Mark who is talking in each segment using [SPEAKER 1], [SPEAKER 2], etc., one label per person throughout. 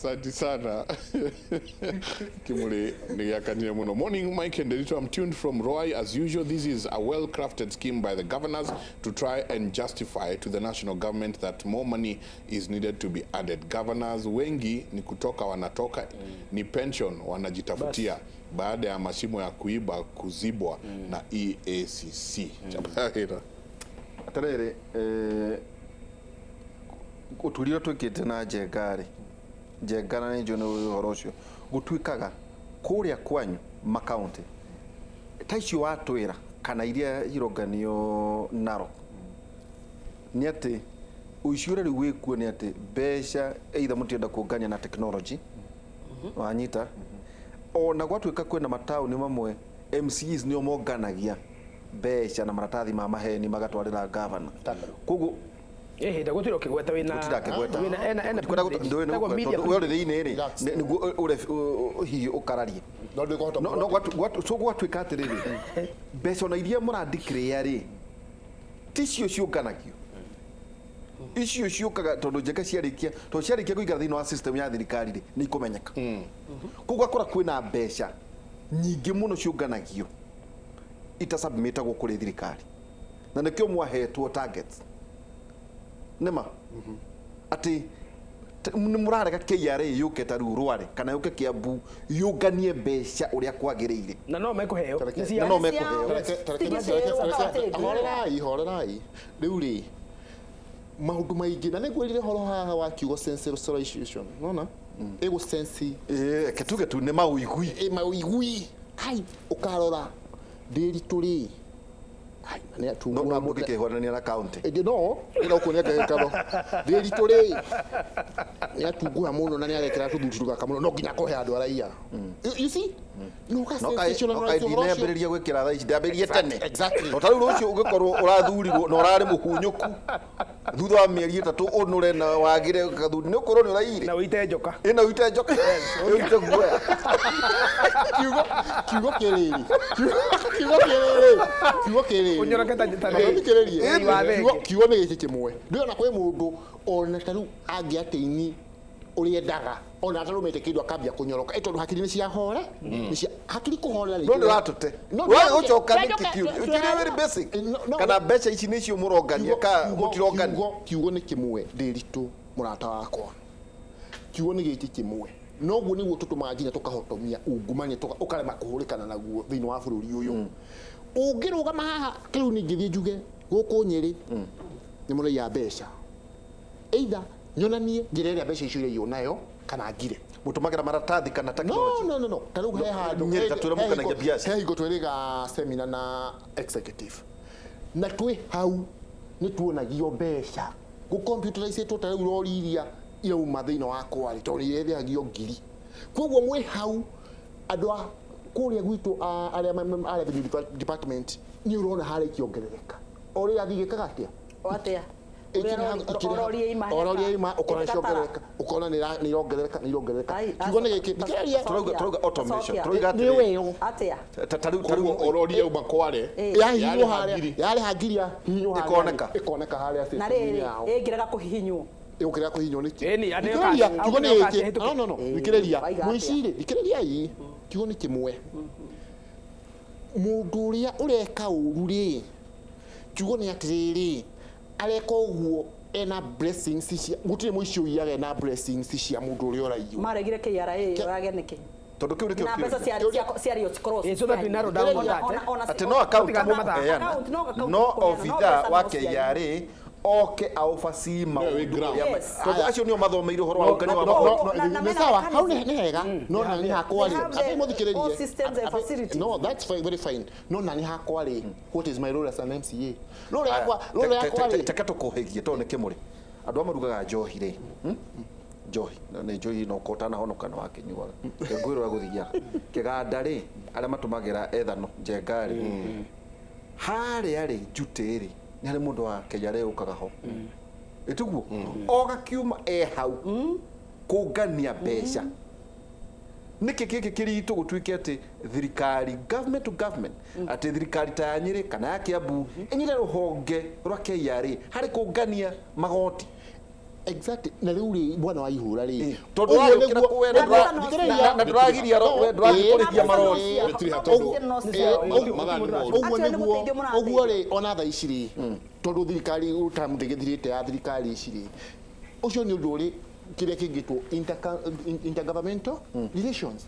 [SPEAKER 1] Asante sana. Kimuli nĩgĩakanire mũno. Morning, Mike and Derito. I'm tuned from Roy. As usual, this is a well-crafted scheme by the governors to try and justify to the national government that more money is needed to be added. Governors wengi ni kutoka wanatoka, ni pension wanajitafutia baada ya mashimo ya kuiba kuzibwa na EACC. Chabahira.
[SPEAKER 2] Atarĩrĩ, ũtuĩria ũrĩa twĩkĩte na Njenga rĩ, Njenga na nĩ njũĩ nĩ ũhoro ũcio gũtuĩkaga kũrĩa kwanyu makaunti ta icio watwĩra kana iria ironganio Narok, nĩ atĩ ũici ũrĩa rĩu wĩkuo nĩ atĩ mbeca either mũtirenda kũngania na technology, wanyita, ona gwatuĩka kwĩna mataũni mamwe MCAs nĩo monganagia mbeca na maratathi ma maheni magatwarĩra gavana, koguo
[SPEAKER 3] Ĩhĩnda gũtirĩ ũkĩgweta wĩna
[SPEAKER 2] gũtirĩ akĩgweta.
[SPEAKER 3] Wĩna ena
[SPEAKER 2] Ndikwenda ndũĩ nĩ
[SPEAKER 3] Tagwo media
[SPEAKER 2] tondũ we ũrĩ thĩinĩ rĩ,
[SPEAKER 4] Relax.
[SPEAKER 2] nĩguo hihi ũkararie.
[SPEAKER 4] No ndĩkũhota.
[SPEAKER 2] No so gwatuĩka atĩrĩrĩ, mbeca ona iria mũrandikĩrĩa rĩ, ticio ciũnganagio, icio ciũkaga tondũ Njega ciarĩkia, tondũ ciarĩkia kũingĩra thĩinĩ wa system ya thirikari rĩ, nĩ ikũmenyeka. Koguo ũgakora kwĩna mbeca nyingĩ mũno ciũnganagio itasubmitagwo kũrĩ thirikari, na nĩkĩo mwahetwo targets. Nĩma atĩ nĩ mũrarega KRA yũke ta rĩu Rware kana yũke Kiambu yũnganie mbeca ũrĩa kwagĩrĩire.
[SPEAKER 3] Na no mekũheo.
[SPEAKER 4] Tareke-
[SPEAKER 3] Nĩ cia-
[SPEAKER 2] Na no mekũheo.
[SPEAKER 4] Horerai, horerai. Rĩu rĩ, maũndũ maingĩ na nĩngwĩrire horo haha wa kiugo sensationalization, nona ĩgũ sensi.
[SPEAKER 2] Ĩĩ, reke tuge tu nĩ maũigui.
[SPEAKER 4] Ĩ maũigui ai ũkarora ndĩritũ rĩ, ai na nĩ
[SPEAKER 2] No
[SPEAKER 4] atunguha
[SPEAKER 2] no
[SPEAKER 4] mũno.
[SPEAKER 2] ndũngĩkĩhũranania na county.
[SPEAKER 4] Ĩndĩ no ĩra ũkuonia ngerekano, ndĩritũ rĩ, nĩ atunguha mũno na nĩ arekĩra tũthuti tũthaka mũno, no nginya akohe andũ araiya. You see, no ka
[SPEAKER 2] No kaĩ no kaĩ
[SPEAKER 4] sensationalize ũhoro ũcio.
[SPEAKER 2] ndinambĩrĩria gwĩkĩra thaa ici, ndambĩrĩrie tene.
[SPEAKER 4] Exactly.
[SPEAKER 2] No ta rĩu rũciũ ũngĩkorwo ũrathurirwo na ũrarĩ mũhunyũku, thutha wa mĩeri 3 ũnũre na wagĩre gathuri nĩ ũkorwo nĩ ũraiyire.
[SPEAKER 3] Na ũite njoka.
[SPEAKER 2] Ĩna ũite njoka, ũite guoya.
[SPEAKER 4] Kiugo kĩrĩrĩ, kiugo kĩrĩrĩ, kiugo kĩrĩrĩ.
[SPEAKER 3] Ũnyoroke ta
[SPEAKER 4] Thikĩrĩrie.
[SPEAKER 3] Ĩĩ, wa thenge.
[SPEAKER 4] Kiugo nĩ gĩkĩ kĩmwe. Ndĩrona kwĩ mũndũ ona ta rĩu angĩatĩini ũrĩa endaga ona atarũmĩte kĩndũ akambia kũnyoroka, ĩ tondũ hakiri nĩ ciahore, nĩ cia hakiri kũhorera.
[SPEAKER 2] No nĩ ũratũte.
[SPEAKER 4] No,
[SPEAKER 2] Ũragĩ gũcoka
[SPEAKER 4] no,
[SPEAKER 2] nĩkĩ kĩũria ũkĩũria very basic.
[SPEAKER 4] No,
[SPEAKER 2] Kana mbeca ici nĩcio mũrongania ka mũtirongania?
[SPEAKER 4] Kiugo nĩ kĩmwe, ndĩritũ mũrata wakwa, kiugo nĩ gĩkĩ kĩmwe. Noguo nĩguo tũtũmaga nginya tũkahotomia ungumania, ũkarema kũhũrĩkana naguo thĩinĩ wa bũrũri ũyũ. Ũngĩrũgama haha rĩu ningĩthiĩ njuge gũkũ Nyĩrĩ nĩ mũraiya mbeca, either nyonanie njĩra ĩrĩa mbeca icio iraiywo nayo kana ngire.
[SPEAKER 2] Mũtũmagĩra maratathi kana
[SPEAKER 4] No.
[SPEAKER 2] technology?
[SPEAKER 4] No, ta rĩu he handũ
[SPEAKER 2] Nyĩrĩ ta twĩra mũkanagia biacara.
[SPEAKER 4] He hingo twĩrĩga seminar na executive na twĩ hau nĩ tuonagio mbeca gũcomputerizĩtwo, ta rĩu rori iria irauma thĩinĩ wa kwari tondũ irethagio ngiri. Koguo mwĩ hau andũ a kũrĩa gwitũ arĩa a revenue department nĩ ũrona harĩa ikĩongerereka o rĩrĩa athiĩ gĩkaga atĩa.
[SPEAKER 5] O atĩa? Ũrĩa ororie ima.
[SPEAKER 4] Ororie ima, ũkona ciongerereka, ũkona nĩ irongerereka, nĩ irongerereka. Kiugo nĩ gĩkĩ, thikĩrĩria.
[SPEAKER 2] Turauga automation.
[SPEAKER 5] Cokia.
[SPEAKER 2] Turauga
[SPEAKER 4] Nĩ
[SPEAKER 2] atĩrĩrĩ,
[SPEAKER 4] weo.
[SPEAKER 5] Atĩa?
[SPEAKER 2] ta rĩu
[SPEAKER 1] Koguo ororia uma kware.
[SPEAKER 4] Yahihinywo
[SPEAKER 1] Yarĩha
[SPEAKER 4] harĩa
[SPEAKER 1] ngiri.
[SPEAKER 4] Yarĩha ngiri, yahihinywo harĩa.
[SPEAKER 2] Ĩkoneka.
[SPEAKER 4] Ĩkoneka harĩa
[SPEAKER 5] Na
[SPEAKER 4] system-inĩ
[SPEAKER 5] rĩrĩ
[SPEAKER 4] yao.
[SPEAKER 5] ĩngĩrega kũhihinywo?
[SPEAKER 4] Ĩgũkĩrega kũhihinywo nĩkĩ?
[SPEAKER 3] Ĩni, andũ
[SPEAKER 4] Thikĩrĩria, kiugo nĩ
[SPEAKER 3] nĩyo
[SPEAKER 4] gĩkĩ.
[SPEAKER 3] kahĩtũke.
[SPEAKER 4] No, thikĩrĩria.
[SPEAKER 5] Waiga atĩa?
[SPEAKER 4] Mũici-rĩ, thikĩrĩriai, kiugo nĩ kĩmwe. Mũndũ ũrĩa ũreka ũru rĩ, kiugo nĩ atĩrĩrĩ, areka ũguo ena blessings cia, gũtirĩ mũici ũiyaga ena blessings cia mũndũ ũrĩa ũraiywo.
[SPEAKER 5] Maregire KRA yorage nĩkĩ?
[SPEAKER 2] Tondũ kĩu nĩkĩo
[SPEAKER 5] Na mbeca
[SPEAKER 2] kĩũria.
[SPEAKER 5] ciarĩ cikorwo
[SPEAKER 3] So that we narrow down on that, eh?
[SPEAKER 2] Atĩ no account
[SPEAKER 3] Tũtigatũma mathaa.
[SPEAKER 2] mũkũheana,
[SPEAKER 5] Account, no account
[SPEAKER 2] no
[SPEAKER 5] mũkũheana, no
[SPEAKER 2] obitha
[SPEAKER 5] mbeca
[SPEAKER 2] wa
[SPEAKER 5] no ciarĩ.
[SPEAKER 2] KRA oke aũbaci maũndũ
[SPEAKER 1] wĩ ground.
[SPEAKER 2] ũrĩa tondũ acio nĩo mathomeire ũhoro wa ũngania wa
[SPEAKER 4] No,
[SPEAKER 2] magoti.
[SPEAKER 4] no,
[SPEAKER 5] Na
[SPEAKER 4] nĩ
[SPEAKER 5] mena
[SPEAKER 4] sawa, hau
[SPEAKER 5] mechanism.
[SPEAKER 4] nĩ hega, no na nĩ hakwa
[SPEAKER 5] They
[SPEAKER 4] rĩ,
[SPEAKER 5] have the
[SPEAKER 4] ambe mũthikĩrĩrie.
[SPEAKER 5] all systems and facilities.
[SPEAKER 4] No, that's fine, very fine. No na nĩ hakwa rĩ, what is my role as an MCA? Role yakwa, role yakwa rĩ.
[SPEAKER 2] Teke tũkũhĩgie tondũ nĩ kĩmũrĩ andũ a marugaga njohi rĩ, Njohi na nĩ njohi no ko ũtanahonoka nĩ wakĩnyuaga ngwĩrwo gũthiaga kĩganda rĩ, arĩa matũmagĩra ethano Njenga rĩ, harĩa rĩ njutĩ rĩ, nĩ harĩ mũndũ wa KRA ũkaga ho, ĩtiguo o gakiuma e hau kũngania mbeca. Nĩkĩ gĩkĩ kĩritũ gũtuĩke atĩ thirikari, government to government, atĩ thirikari ta ya Nyĩrĩ kana ya Kiambu ĩnyite rũhonge rwa KRA harĩ kũngania magoti?
[SPEAKER 4] Exactly. Na rĩu rĩ, bwana wa ihũra rĩ,
[SPEAKER 2] Tondũ
[SPEAKER 4] ũguo
[SPEAKER 2] ũragĩũkĩra
[SPEAKER 4] nĩguo-
[SPEAKER 2] kũwe
[SPEAKER 5] na ndũra-
[SPEAKER 2] na ndũragiria we ndũrathiĩ kũrĩhia marori.
[SPEAKER 1] Mathaa nĩ moru.
[SPEAKER 4] Ũguo
[SPEAKER 5] Actually, nĩ
[SPEAKER 4] nĩguo
[SPEAKER 5] gũteithio mũrateithio.
[SPEAKER 4] ũguo rĩ, ona thaa ici rĩ, tondũ thirikari tamu ndĩgĩthirĩte ya thirikari ici rĩ, ũcio nĩ ũndũ ũrĩ kĩrĩa kĩngĩtwo intergovernmental relations,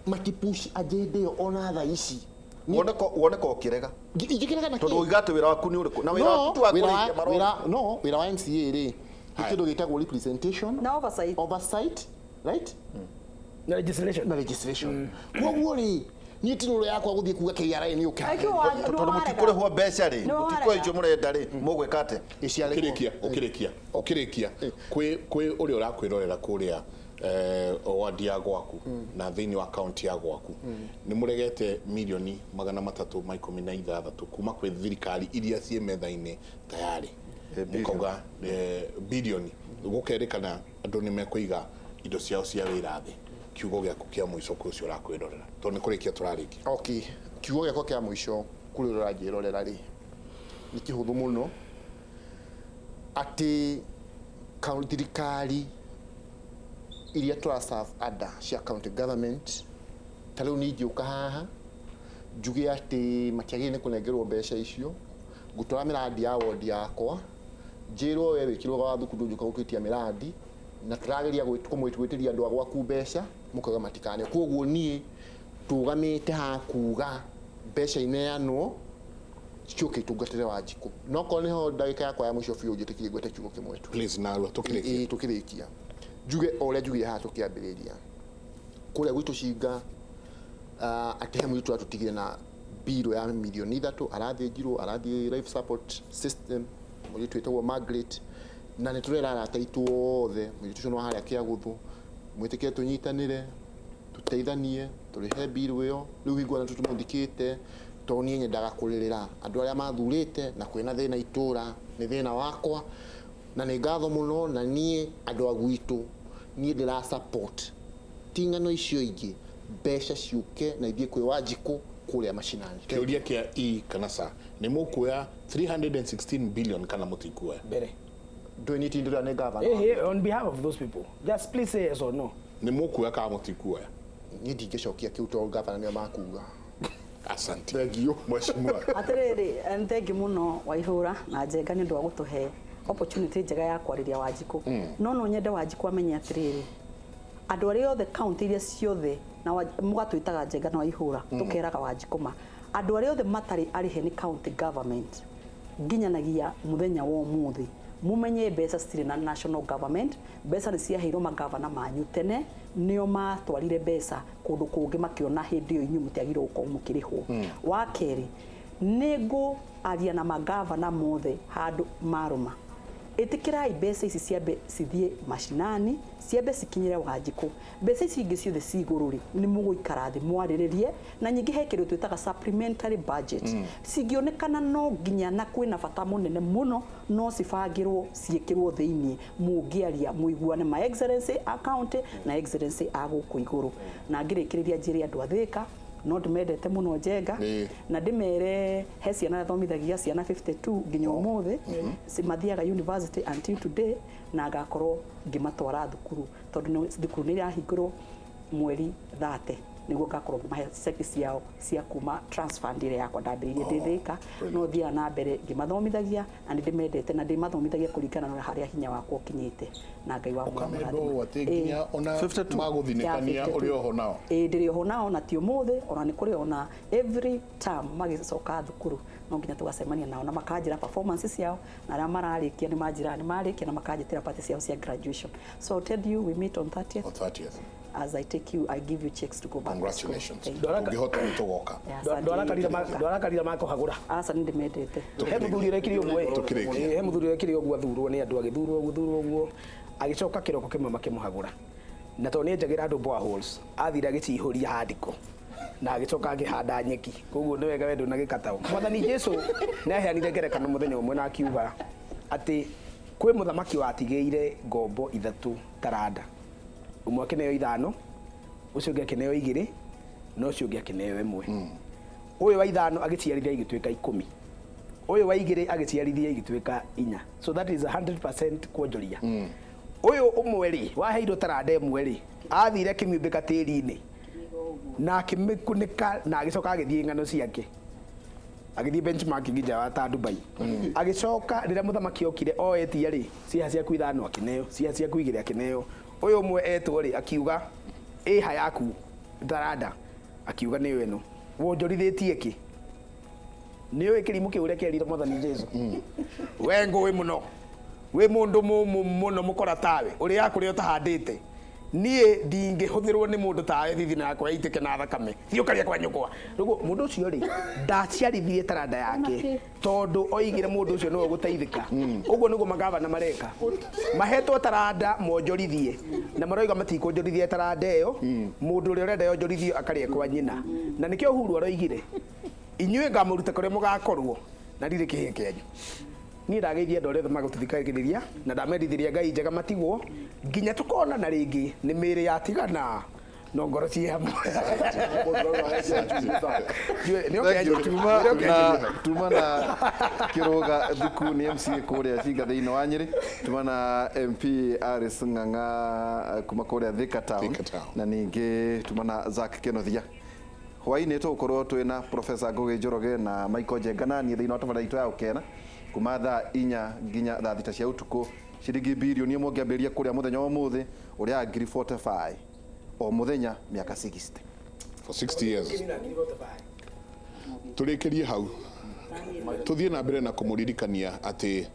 [SPEAKER 4] matipush agenda ĩyo ona thaa ici.
[SPEAKER 2] Woneka ũkĩrega.
[SPEAKER 4] Ingĩkĩrega na
[SPEAKER 2] Tondũ
[SPEAKER 4] kĩ?
[SPEAKER 2] uiga atĩ wĩra waku nĩ ũrĩkũ? Na wĩra
[SPEAKER 4] No,
[SPEAKER 2] waku ti wa
[SPEAKER 4] wĩra
[SPEAKER 2] kũrĩhia marori.
[SPEAKER 4] no, wĩra wa MCA rĩ, nĩ
[SPEAKER 1] Haya.
[SPEAKER 4] kĩndũ gĩtagwo representation,
[SPEAKER 5] Na oversight.
[SPEAKER 4] oversight, right,
[SPEAKER 3] Na legislation.
[SPEAKER 4] na legislation. Koguo rĩ, niĩ ti rũrũ yakwa gũthiĩ kuga KRA nĩ ũka.
[SPEAKER 5] Eki wa- nĩ
[SPEAKER 2] Tondũ
[SPEAKER 5] warega.
[SPEAKER 2] mũtikũrĩhwo mbeca rĩ,
[SPEAKER 5] Nĩ warega.
[SPEAKER 2] mũtikuoya icio mũrenda rĩ, mũgwĩka atĩa?
[SPEAKER 1] Ũkĩrĩkia, ũkĩrĩkia, ũkĩrĩkia, kwĩ ũrĩa ũrakwĩrorera kũrĩa wadi ya gwaku na thĩinĩ wa kaunti ya gwaku, nĩ mũregete mirioni 316 kuma kwĩ thirikari iria ciĩ metha-inĩ tayarĩ, mũkauga bilioni, gũkerĩkana andũ nĩ mekũiga indo ciao cia wĩra thĩ. Kiugo gĩaku kĩa mũico kwĩ ũcio ũrakwĩrorera, tondũ nĩ kũrĩkia tũrarĩkia.
[SPEAKER 4] Okay, kiugo gĩakwa kĩa mũico kũrĩ ũrĩa ũranjĩrorera rĩ, nĩ kĩhũthũ mũno, atĩ thirikari iria tũra serve under cia county government, ta rĩu niĩ ingĩũka haha njuge atĩ matiagĩrĩire nĩ kũnengerwo mbeca icio, ngũtwara mĩrandi ya wondi yakwa, njĩrwo we wĩkĩrwo wa thukuru ndũngĩũka gũtwĩtia mĩrandi, na tũrageria gwĩtĩria andũ a gwaku mbeca, mũkauga matikane. Koguo niĩ tũgamĩte haha kuga mbeca ineanwo ciũke itungatĩre Wanjikũ. No korwo nĩho ndagĩka yakwa ya mũico biũ, njĩtĩkĩrie ngwete kiugo kĩmwe tu.
[SPEAKER 1] Please, narua tũkĩrĩkia.
[SPEAKER 4] Ĩĩ, tũkĩrĩkia, njuge o ũrĩa njugire haha tũkĩambĩrĩria, kũrĩa gwitũ Cinga, atĩ he mũirĩtu ũratũtigire na mbirũ ya mirioni 3, arathĩnjirwo, arathiĩ life support system, mũirĩtu wĩtagwo Margaret, na nĩ tũrera arata aitũ othe, mũirĩtu ũcio nĩ wa harĩa Kĩagũthũ, mwĩtĩkĩre tũnyitanĩre, tũteithanie, tũrĩhe mbirũ ĩyo. Rĩu hingo ĩno tũtũmũthikĩte, tondũ niĩ nyendaga kũrĩrĩra andũ arĩa mathurĩte, na kwĩna thĩna itũra nĩ thĩna wakwa, na nĩ ngatho mũno. Na niĩ andũ a gwitũ, niĩ ndĩra support ti ng'ano icio ingĩ, mbeca ciũke na ithiĩ kwĩ Wanjikũ kũrĩa macinani.
[SPEAKER 1] Kĩũria kĩa e kana sa, nĩ mũkuoya 316 billion kana mũtikuoya?
[SPEAKER 3] Mbere.
[SPEAKER 4] Ndũĩ niĩ tindĩra nĩ gavana.
[SPEAKER 3] On behalf of those people, just please say yes or no.
[SPEAKER 1] Nĩ mũkuoya kana mũtikuoya?
[SPEAKER 4] Niĩ ndingĩcokia kĩu tondũ gavana nĩo makuga.
[SPEAKER 1] Asante.
[SPEAKER 4] Thank you.
[SPEAKER 1] Mheshimiwa.
[SPEAKER 5] Atĩrĩrĩ, thank you mũno Waihũra na Njenga nĩ ũndũ wa gũtũhe opportunity njega ya kwarĩria Wanjikũ. No nyende Wanjikũ amenye atĩrĩrĩ, andũ arĩa othe kaunti iria ciothe na mũgatwĩtaga Njenga na Waihũra, tũkeraga Wanjikũ ma andũ arĩa othe matarĩ arĩhe nĩ county government nginyanagia mũthenya wa ũmũthĩ, mumenye mbeca citirĩ na national government. Mbeca nĩ ciaheirwo magavana manyu tene, nĩo matwarire mbeca kũndũ kũngĩ, makĩona hĩndĩ ĩyo inyuĩ mũtiagĩrĩirwo gũkorwo mũkĩrĩhwo. Wa kerĩ, nĩ ngũaria na magavana mothe handũ marũma, ĩtĩkĩrai mbeca ici ciambe cithiĩ macinani, ciambe cikinyĩre Wanjikũ. Mbeca ici ingĩ ciothe ci igũrũ rĩ, nĩ mũgũikara thĩ mwarĩrĩrie, na nyingĩ he kĩndũ twĩtaga supplementary budget, cingĩonekana no nginya na kwĩna bata mũnene mũno, no cibangĩrwo ciĩkĩrwo thĩiniĩ, mũngĩaria mũiguane, ma excellency a county na excellency a gũkũ igũrũ. Na ngĩrĩkĩrĩria njĩre andũ a Thĩka no ndĩmendete mũno Njenga, na ndĩmere he ciana thomithagia, ciana 52 nginya ũmũthĩ mathiaga university until today, na ngakorwo ngĩmatwara thukuru, tondũ thukuru nĩ irahingũrwo mweri 30, nĩguo ngakorwo ngĩmahe ceki ciao cia kuma trust fund ĩrĩa yakwa ndambĩrĩirie ndĩ Thĩka. No thiaga na mbere ngĩmathomithagia, na nĩ ndĩmendete, na ndĩmathomithagia kũringana na harĩa hinya wakwa ũkinyĩte, na Ngai wa
[SPEAKER 1] Ũkamendwo ũũ atĩ nginya ona
[SPEAKER 2] 52.
[SPEAKER 1] magũthinĩkania ũrĩ oho nao?
[SPEAKER 5] Ĩĩ, ndĩrĩ oho nao, na ti ũmũthĩ, ona nĩ kũrĩ ona every term magĩcoka thukuru no nginya tũgacemania nao, na makanjĩra performance ciao, na arĩa mararĩkia nĩ manjĩraga nĩ marĩkia, na makanjĩtĩra party ciao cia graduation. So I'll tell you, we meet on 30th.
[SPEAKER 1] On 30th.
[SPEAKER 5] As I take you, I give you checks to go back to school.
[SPEAKER 1] Congratulations.
[SPEAKER 5] Thank you.
[SPEAKER 1] Ũngĩhota nĩ tũgoka.
[SPEAKER 5] Yeah, asante.
[SPEAKER 3] Ndwarakarira makũhagũra.
[SPEAKER 5] Aca, nĩ ndĩmendete.
[SPEAKER 3] He mũthuri ũrekire ũguo ĩ.
[SPEAKER 1] Tũkĩrĩkia.
[SPEAKER 3] Ĩ, he mũthuri ũrekire ũguo, athurwo nĩ andũ, agĩthurwo ũguo, thurwo ũguo, agĩcoka kĩroko kĩmwe makĩmũhagũra, na tondũ nĩ enjagĩra andũ boreholes, athire agĩcihũria handiko na agĩcoka akĩhanda nyeki. Koguo nĩ wega wendo na gĩkatao. Mwathani Jesu nĩ aheanire ngerekano mũthenya ũmwe na akiuga atĩ kwĩ mũthamaki watigĩire ngombo ithatũ taranda, ũmwe akĩneo ithano, ũcio ũngĩ akĩneo igĩrĩ, na ũcio ũngĩ akĩneo ĩmwe. Ũyũ wa ithano agĩciarithia igĩtuĩka 10, ũyũ wa igĩrĩ agĩciarithia igĩtuĩka 4. So that is 100% kuonjoria. Ũyũ ũmwe rĩ waheirwo taranda ĩmwe rĩ athire akĩmiumbĩka tĩri-inĩ na akĩmĩkunĩka na agĩcoka agĩthiĩ ng'ano ciake, agĩthiĩ benchmarking nja wa ta Dubai. Agĩcoka rĩrĩa mũthamaki okire oetia rĩ, ciaha ciaku ithano akĩneo, ciaha ciaku igĩrĩ akĩneo. Ũyũ ũmwe etwo rĩ akiuga ĩha yaku taranda, akiuga nĩyo ĩno, wonjorithĩtie kĩ? Nĩ ũĩ kĩrimũ kĩu ũrĩa kĩerire Mwathani Jesu, we ngũĩ mũno, wĩ mũndũ mũmũ mũno mũkora tawe, ũrĩa kũrĩa ũtahandĩte, niĩ ndingĩhũthĩrwo nĩ mũndũ tawe thithina yakwa ĩitĩke na thakame, thiĩ ũkarĩa kwa nyũkwa. Rĩu mũndũ ũcio rĩ ndaciarithirie taranda yake tondũ oigire mũndũ ũcio nĩwe ũgũteithĩka. Ũguo nĩguo magavana mareka, mahetwo taranda monjorithie na maroiga matikwonjorithia taranda ĩyo, mũndũ ũrĩa ũrenda yonjorithio akarĩa kwa nyina. Na nĩkĩo Uhuru aroigire inyuĩ ngamũruta kũrĩa mũgakorwo na ndirĩ kĩhĩĩ kĩanyu. Niĩ ndageithia andũ arĩa othe magũtũthikagĩrĩria na ndamendithiria Ngai njega matigwo nginya tũkonana rĩngĩ. Nĩ mĩĩrĩ yatigana no ngoro ciĩ hamwe. Nĩ oke
[SPEAKER 2] Thank you.
[SPEAKER 3] anjĩre.
[SPEAKER 2] Tuma
[SPEAKER 3] Nĩ oke
[SPEAKER 2] na
[SPEAKER 3] anjĩre.
[SPEAKER 2] tuma na Kiruga Thuku nĩ MCA kũrĩa Cinga thĩinĩ wa Nyĩrĩ, tuma na MP Alice Ng'ang'a kuma kũrĩa Thika Town,
[SPEAKER 1] Thika Town.
[SPEAKER 2] Na ningĩ tuma na Zack Kenothia. Hwaĩ-inĩ tũgũkorwo twĩna Professor Ngugi Njoroge na Michael Njenga na niĩ thĩinĩ wa tabarĩra itũ ya Ũkena kuma thaa 4 nginya thaa 6 cia ũtukũ. Ciringi birioni 1 ũngĩambĩrĩria kũrĩa mũthenya wa ũmũthĩ ũrĩaga ngiri 45 o mũthenya mĩaka 60.
[SPEAKER 1] For 60 years. Tũrĩkĩrie hau, tũthiĩ na mbere na kũmũririkania atĩ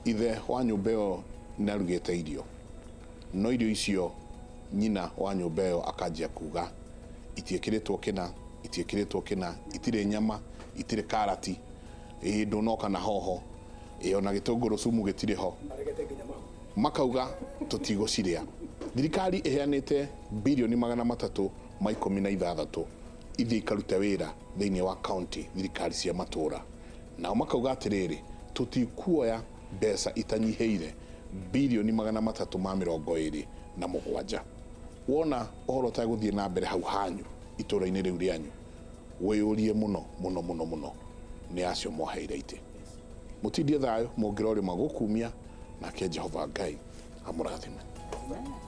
[SPEAKER 1] ithe wa nyũmba ĩyo nĩ arugĩte irio, no irio icio nyina wa nyũmba ĩyo akanjia kuga itiĩkĩrĩtwo kĩna, itiĩkĩrĩtwo kĩna, itirĩ nyama, itirĩ karati, ĩ ndũnoka na hoho, ĩ ona gĩtũngũrũ cumu gĩtirĩ ho. Makauga tũtigũcirĩa. Thirikari ĩheanĩte birioni 316 ithiĩ ikarute wĩra thĩinĩ wa county, thirikari cia matũra. Nao makauga atĩrĩrĩ, tũtikuoya mbeca itanyihĩire birioni 327. Wona ũhoro ũtegũthiĩ na mbere hau hanyu itũra-inĩ rĩu rĩanyu, wĩyũrie mũno mũno mũno mũno nĩ acio moheire itĩ. Mũtindie thayũ, mũngĩrorĩma gũkumia, nake Jehova Ngai amũrathime.
[SPEAKER 5] Amen.